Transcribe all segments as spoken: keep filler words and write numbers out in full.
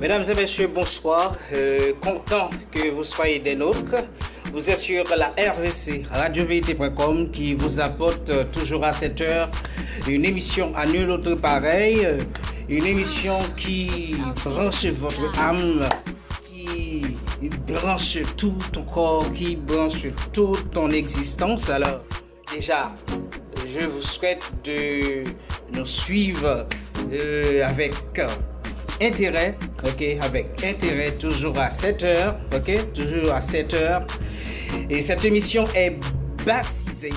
Mesdames et messieurs, bonsoir. Euh, content que vous soyez des nôtres. Vous êtes sur la R V C, radio vérité point com, qui vous apporte, euh, toujours à cette heure, une émission à nul autre pareil, euh, une émission qui branche votre âme, qui branche tout ton corps, qui branche toute ton existence. Alors, déjà, je vous souhaite de nous suivre, euh, avec, euh, intérêt, ok, avec intérêt, toujours à sept heures, ok, toujours à sept heures. Et cette émission est baptisée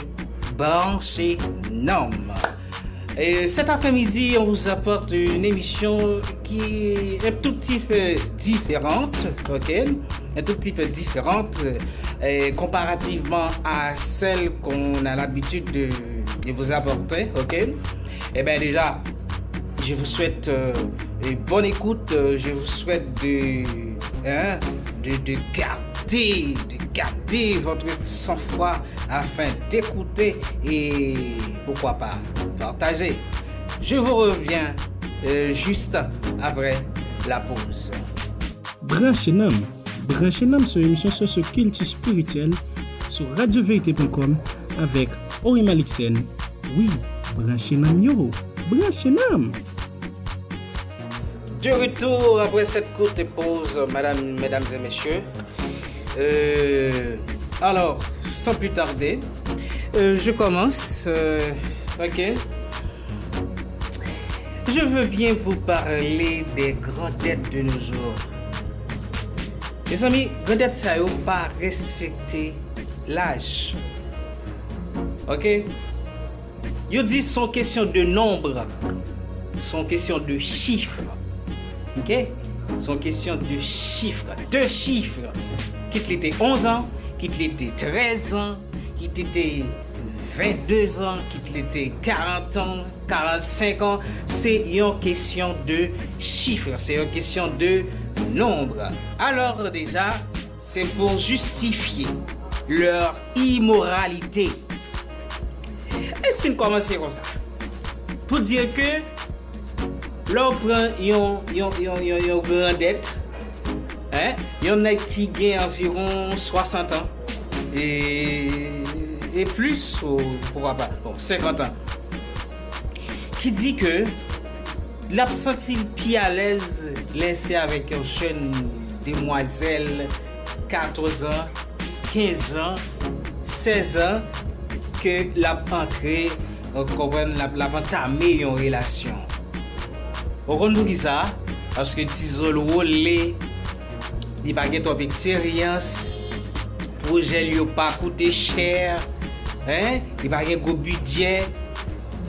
Branché Nonm. Et cet après-midi, on vous apporte une émission qui est un tout petit peu différente, ok, un tout petit peu différente, euh, comparativement à celle qu'on a l'habitude de, de vous apporter, ok? Eh bien, déjà, je vous souhaite, euh, une bonne écoute, euh, je vous souhaite de, hein, de, de garder, de garder votre sang-froid afin d'écouter et pourquoi pas partager. Je vous reviens, euh, juste après la pause. Branche Nanm. Branche Nanm se yon emisyon sosyo-kilti espirityèl sou radio verite point com avèk Orim Alixen. Wi, branche nanm yo. Branche nanm. De retour après cette courte pause, madame, mesdames et messieurs. Euh, alors, sans plus tarder, euh, je commence. Euh, ok. Je veux bien vous parler des grands dettes de nos jours. Mezanmi, grandèt sa yo pa respekte laj. Ok? Yo di se yon kesyon de nonb. Se yon kesyon de chif. Ok? Se yon kesyon de chif. De chif. Kit li te onz an, kit li te trèz an, kit li te vennde zan, kit li te karant an, karannsenk an, se yon kesyon de chif, se yon kesyon de nonb. Alors déjà, c'est pour justifier leur immoralité. E si n kòmanse konsa? Pou di ke lè w pran yon, yon, yon, yon, yon grandèt, hein, yon nèg ki gen anviwon swasant an, e, e plis, ou, poukwa pa, bon, senkant an, ki di ke l ap santi l pi alèz lè se avèk yon jèn demwazèl katòz an, kenz an, sèz an, ke l ap antre, ou konprann, l ap, l ap antame yon relasyon. Ou konn poukisa? Paske tizòl wole, li pa gen twòp eksperyans, pwojè l yo pa koute chè, hein? Li pa gen gwo bidjè,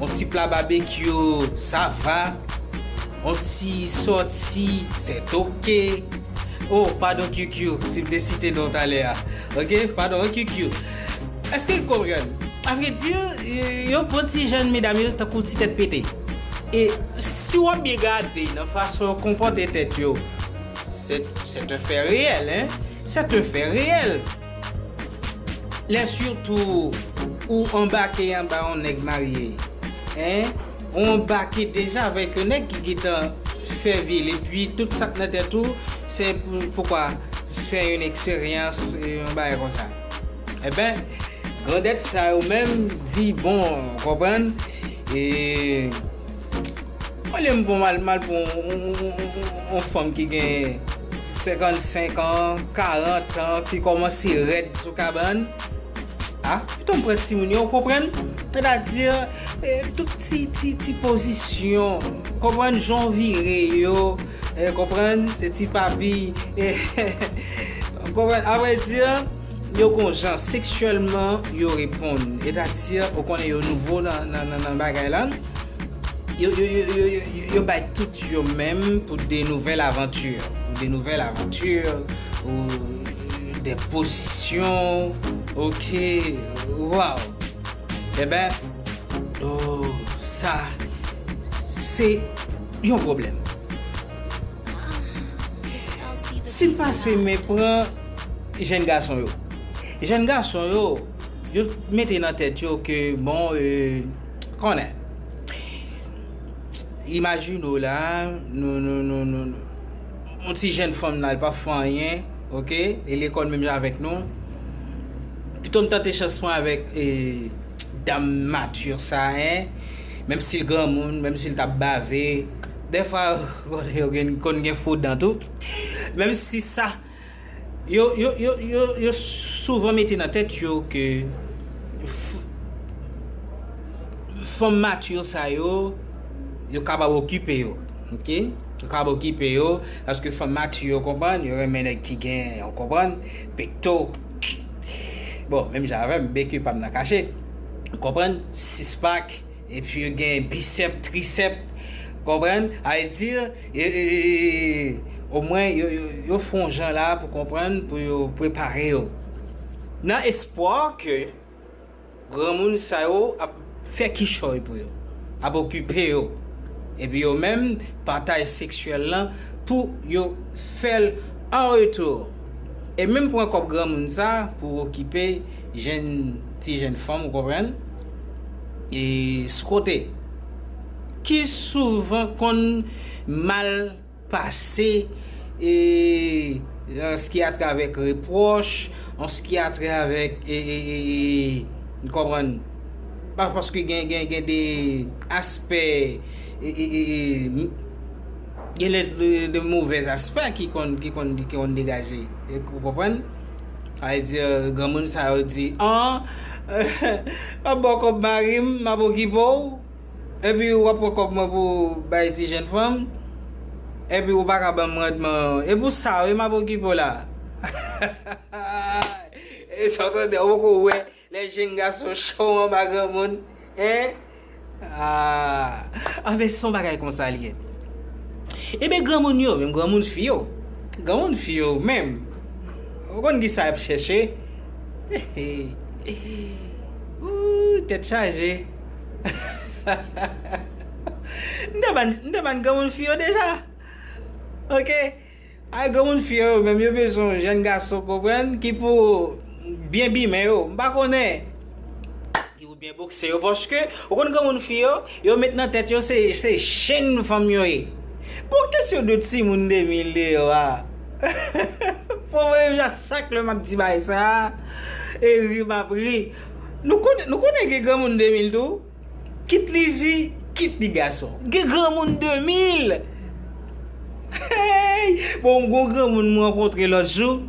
yon ti pla babekyou, sa va, yon ti sòti, c'est ok. Oh, padon Kyukyu, si m te site non w talè a. Ok, padon, wi, Kyukyu. Èske n konprann? Avredi, yo pran ti jèn medam yo tankou ti tèt pete. E si w ap byen gade nan fason yo konpòte tèt yo, c'est, c'est un fait réel, hein? C'est un fait réel. Lè sitou ou anbake anba yon nèg marye, hein? Ou anbake deja avèk yon nèg ki gentan fè vi l, epi tout sa k nan tèt ou, se pou, poukwa fè yon eksperyans, e, yon bagay konsa. Enben, grandèt sa yo menm di, bon, konprann, e, olye m pran mal, mal pou yon, yon, yon, yon, yon fanm ki gen senkannsenk an, karant an, ki kòmanse rèd sou kabann. A, pito m pran timoun yo, w konprann? Sètadi, e, tout ti, ti, ti pozisyon, konprann jan w vire yo, e, konprann, se ti papi, e, konprann, avrèdi, yo gon jan seksyèlman yo reponn. Sètadi, ou konnen yo nouvo nan, nan, nan, nan bagay la. Yo, yo, yo, yo, yo, yo bay tout yo menm pou de nouvèl avanti. Pou de nouvèl avanti, ou de pozisyon. Ok, waw. Enben, oh, sa, se yon pwoblèm. Si n pase men pran jèn gason yo. Jèn gason yo, yo mete nan tèt yo ke, bon, e, konnen. Imajine w la, nou, nou, nou, nou, nou, yon ti jèn fanm la, li p ap fè anyen, oke? Li lekòl menm jan avèk nou. Pito m tante chans mwen avèk, e, dam mati sa, en. Menm si l granmoun, menm si l t ap bave. Dèfwa, yo gen, konn gen fo dan tou. Menm si sa, yo, yo, yo, yo, yo souvan mete nan tèt yo ke f-, fanm mati sa yo, yo kapab okipe yo. Oke? Yo kapab okipe yo, paske fanm mati yo, konprann, yo renmen nèg ki gen, ou konprann, pekto. Bon, menm jan avè m, beki pa m nan kache. Ou konprann? Sis pak, epi yo gen bisèp, trisèp, konprann? Sa vle di, e, e, e, e, omwen, yo, yo, yo fè yon jan la pou konprann, pou yo prepare yo. Nan espwa ke granmoun sa yo ap fè kichòy pou yo, ap okipe yo. Epi yo menm, pataj seksyèl lan pou yo fè l an retou. E menm pran kòb granmoun sa pou okipe jèn, ti jèn fanm, ou konprann? E sou kote. Ki souvan konn mal pase, e, an ce qui a trait avèk repwòch, an ce qui a trait avèk, e, e, e, e, ou konprann? Pa-, paske gen, gen, gen de aspè, e, e, e, e, m-, gen de, de, de movèz aspè ki konn, ki konn, ki konn degaje. E, ou konprann? Sa vle di, granmoun sa yo di, an, m ap ba w kòb mari m, m ap okipe w. Epi w ap pran kòb mwen pou w bay ti jèn fanm. Epi w pa ka ban m randman an. E pou sa wi m ap okipe w la. E sa w tande, ou poko wè lè jèn gason cho anba granmoun, en? Ah, anben se yon bagay konsa l ye. Ebyen granmoun yo, menm granmoun fi yo. Granmoun fi yo menm. Ou konn kisa y ap chèche? Ooh, tèt chaje. M te ban, m te ban granmoun fi yo deja. Oke? Ay, granmoun fi yo, menm yo bezwen yon jèn gason, konprann, ki pou byen bimen yo. M pa konnen. Ki pou byen bokse yo, paske, ou konn granmoun fi yo, yo met nan tèt yo se, se jèn fanm yo ye. Bon, kesyon de timoun de mil deyò a. Bon, mwen menm, chak lè m ap di bagay sa, e ri m ap ri. Nou konnen, nou konnen gen granmoun de mil tou? Kit li fi, kit li gason. Gen granmoun de mil. Hey! Bon, m gon granmoun m rankontre lòt jou.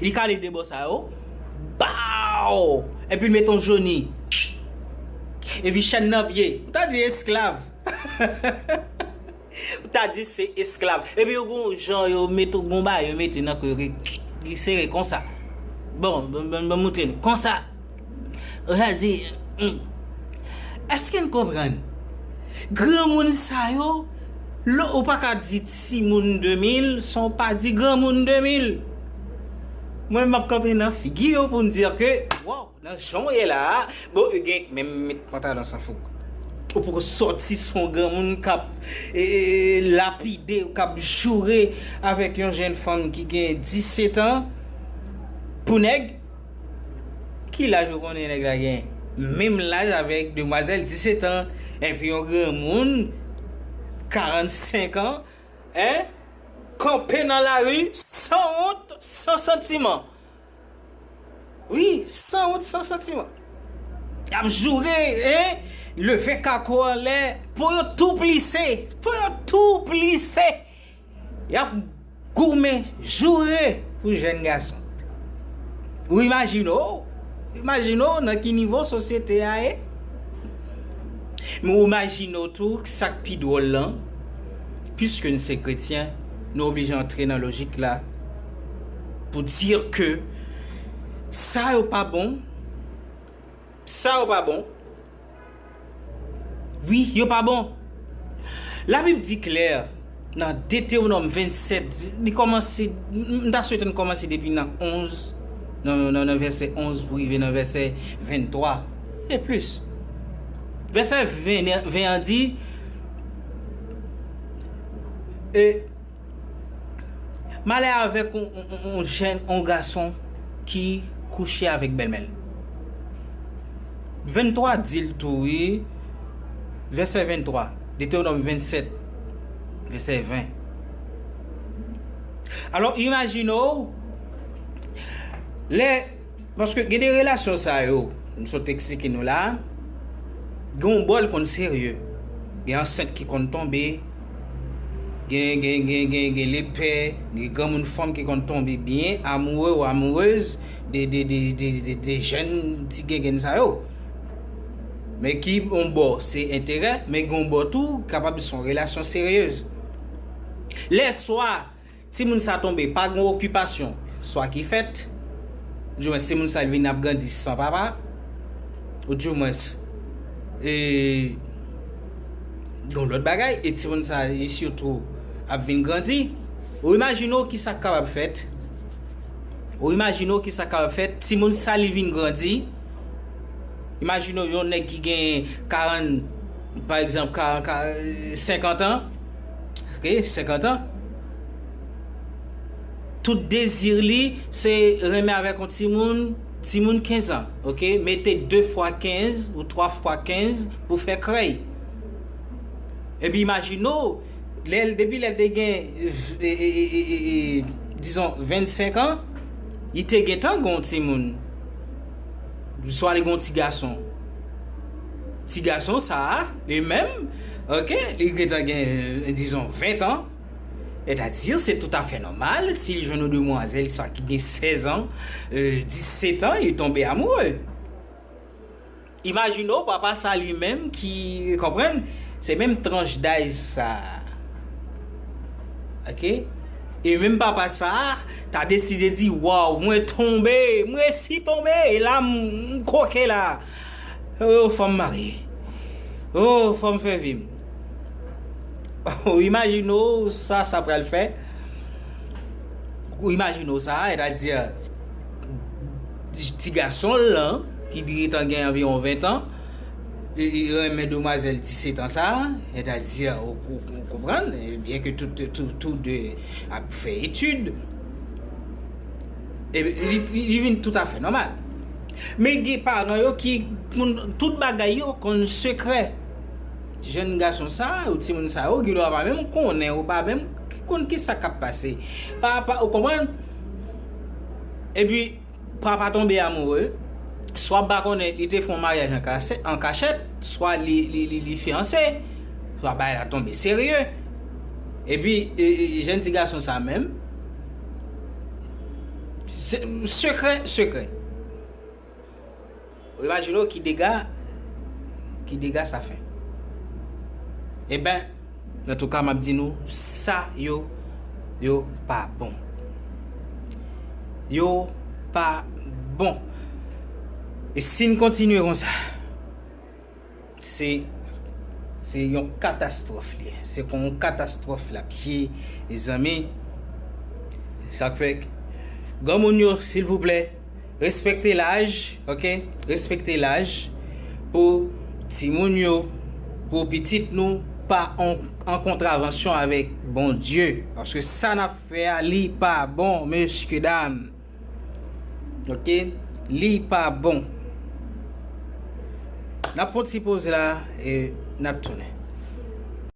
Li kale de bò sa yo. Baw! Epi l met yon joni. Epi chèn nan pye. Ou ta di esklav. Ou ta di se esklav. Epi yo gon jan yo mete, gon bagay yo mete nan kò yo ki, ki sere konsa. Bon, bon, bon, bon, moutre nou. Konsa. Ou ta di, hmm. Èske n konprann? Granmoun sa yo, lè ou pa ka di timoun de mil san w pa di granmoun de mil. Mwen, m ap kanpe nan figi yo pou m di ke, waw! Nan jan w ye la a, bon, ou gen menm met pantalon san fouk. Ou poko sòti, se yon granmoun k ap, e, e, e, lapide, k ap joure avèk yon jèn fanm ki gen disèt an. Pou nèg, ki laj ou konnen nèg la gen? Menm laj avèk demwazèl disèt an, epi yon granmoun karannsenk an, en, kanpe nan lari, san wont, san santiman. Wi, san wont, san santiman. Y ap joure, en, leve kako anlè, po yo tou plise, po yo tou plise. Y ap goumen, joure pou jèn gason. Ou imajine w, imajine w nan ki nivo sosyete a ye. Men ou imajine w tou, sa k pi dwòl lan, piske n se kretyen, nou oblije antre nan lojik la pou di ke sa yo pa bon, sa yo pa bon. Wi, yo pa bon. Labib di klè nan Detewonòm vennsèt, li kòmanse, m, m ta swete n kòmanse depi nan onz, nan, nan, nan vèsè onz pou rive nan vèsè venntwa, e plis. Vèsè ven, ven an di, e, malè avèk yon, yon, yon, yon jèn, yon gason ki kouche avèk bèlmè l. Venntwa di l tou, wi. Vèsè venntwa, Detewonòm vennsèt, vèsè ven. Alò, imajine w, lè, paske gen de relasyon sa yo, m sot eksplike nou la, gen yon bò l konn serye. Gen ansent ki konn tonbe, gen, gen, gen, gen, gen lepè, gen granmoun fanm ki konn tonbe byen amoure ou amourez de, de, de, de, de, de jèn ti gengenn sa yo. Men ki yon bò se enterè, men gen yon bò tou kapab se yon relasyon seryez. Lè swa timoun sa tonbe, pa gen okipasyon, swa ki fèt, oudimwens timoun sa vin ap grandi san papa, oudimwens, e, gen lòt bagay, e timoun sa li sitou ap vin grandi. Ou imajine w ki sa k kapab fèt. Ou imajine w ki sa k kapab fèt. Timoun sa li vin grandi. Imajine w yon nèg ki gen karant, pa egzanp, karant, senkant an. Ok, senkant an. Tout dezi li se renmen avèk yon timoun, timoun kenz an. Ok, mete de fwa kenz ou twa fwa kenz pou fè krèy. Epi imajine w, lè l, depi lè l te gen, e, e, e, e, e, dizon, vennsenk an, li te gentan gen yon timoun. Swa li gen yon ti gason. Ti gason sa a, li menm, ok, li gentan gen, e, dizon, ven an. Sètadi, se toutafè nòmal si l jwenn yon demwazèl, swa ki gen sèz an, e, disèt an, li tonbe amoure. Imajine w, papa sa li menm ki, konprann, se menm tranch daj sa. Ok? E menm papa sa ta deside di, waw, mwen tonbe, mwen resi tonbe, e la m, m koke la. Oh, fò m marye. Oh, fò m fè vi m. Ou imajine w sa sa pral fè? Ou imajine w sa, sètadi, ti, ti gason l lan, ki gentan gen anviwon ven an, e, e renmen demwazèl disèt an sa, sètadi, ou, ou, ou konprann, e byen ke tout, tout, tou de ap fè etid, e, li, li, li vin toutafè nòmal. Men gen paran yo ki konn tout bagay yo konn sekrè. Jèn gason sa yo, timoun sa yo, gen dwa pa menm konnen, ou pa menm konn ki sa k ap pase. Pa, pa, ou konprann? Epi, papa tonbe amoure, swa pa konnen li te fè yon maryaj an kase-, an kachèt, swa li, li, li, li fiyanse, swa bagay la tonbe serye. Epi, e, e, jèn ti gason sa menm, se, sekrè, sekrè. Ou imajine w ki dega, ki dega sa fè. Eben, antouka, m ap di nou, sa yo, yo pa bon. Yo pa bon. E si n kontinye konsa, se, se yon katastwòf li ye. Se kon yon katastwòf l ap ye, mezanmi. Sa k fè, granmoun yo, silvouplè, respekte laj, ok? Respekte laj pou timoun yo, pou pitit nou pa an, an kontravansyon avèk Bondye. Paske sa n ap fè a, li pa bon, mesye dam. Ok? Li pa bon. N ap fè yon ti poz la e n ap tounen.